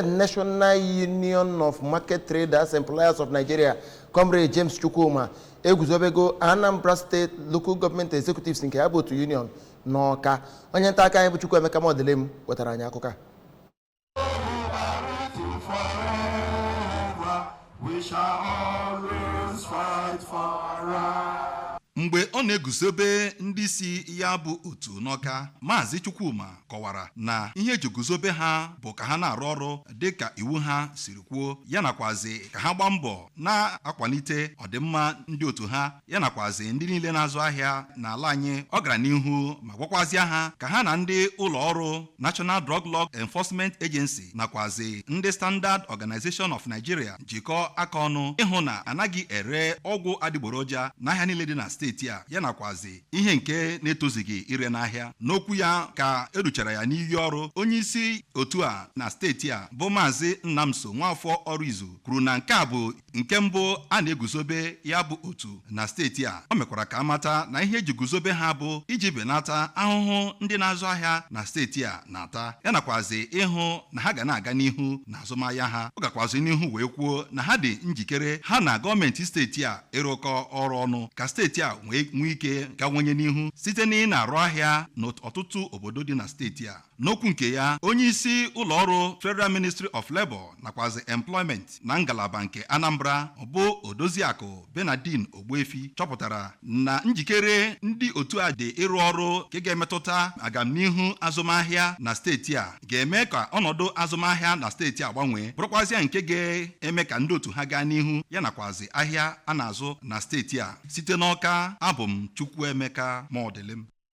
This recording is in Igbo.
National Union of Market Traders Employers of Nigeria, Comrade James Chukwuma, eguzobego Anambra State Local Government Executives nke ya bụ otu union n'Ọka. Onye nta aka anyị bụ Chukwuemeka Mọdịlem wetara anyị akụkọ a. We shall always fight for right. Mgbe ọ na-eguzobe ndị isi ya bụ otu n'Ọka, Maazị Chukwuma kọwara na ihe eji guzobe ha bụ ka ha na-arụ ọrụ dị ka iwu ha siri kwuo, ya nakwazi ka ha gbaa mbọ na-akwalite ọdịmma ndị otu ha, ya nakwazi ndị niile na-azụ ahịa n'ala anyị. Ọ gara n'ihu ma gwakwazịa ha ka ha na ndị ụlọ ọrụ National Drug Law Enforcement Agency nakwazi ndị Standard Organization of Nigeria jikọọ aka ọnụ ịhụ na anaghị ere ọgwụ adịgboroja n'ahịa niile dị na steeti a, ya nakwazi ihe nke na-etozighị ire n'ahịa. N'okwu ya ka eruchara ya n'iyi ọrụ, onye isi otu a na steeti a bụ Maazị Nnamso Nwafọ Ọrụizu kwuru na nke a bụ nke mbụ a na-eguzobe ya bụ otu na steeti a. O mekwara ka amata na ihe eji guzobe ha bụ iji benata ahụhụ ndị na-azụ ahịa na steeti a na-ata, ya nakwazi ịhụ na ha ga na-aga n'ihu na azụmahịa ha. Ọ gakwazi n'ihu wee kwuo na ha dị njikere ha na gọọmenti steeti a ịrụkọ ọrụ ọnụ ka steeti a wee nwee ike gawanye n'ihu site na ị na-arụ ahịa n'ọtụtụ obodo dị na steeti a. N'okwu nke ya, onye isi ụlọọrụ Federal Ministry of Labour nakwazi Employment na ngalaba nke Anambra bụ Odoziakụ Benadine Ogbuefi chọpụtara na njikere ndị otu a dị ịrụ ọrụ nke ga-emetụta agamnihu azụmahịa na steeti a ga-eme ka ọnọdụ azụmahịa na steeti a gbanwee, bụrụkwazịa nke ga-eme ka ndị otu ha gaa n'ihu, ya nakwazi ahịa a na-azụ na steeti a. Site n'Ọka, abụ m Chukwuemeka Mọdịlịm.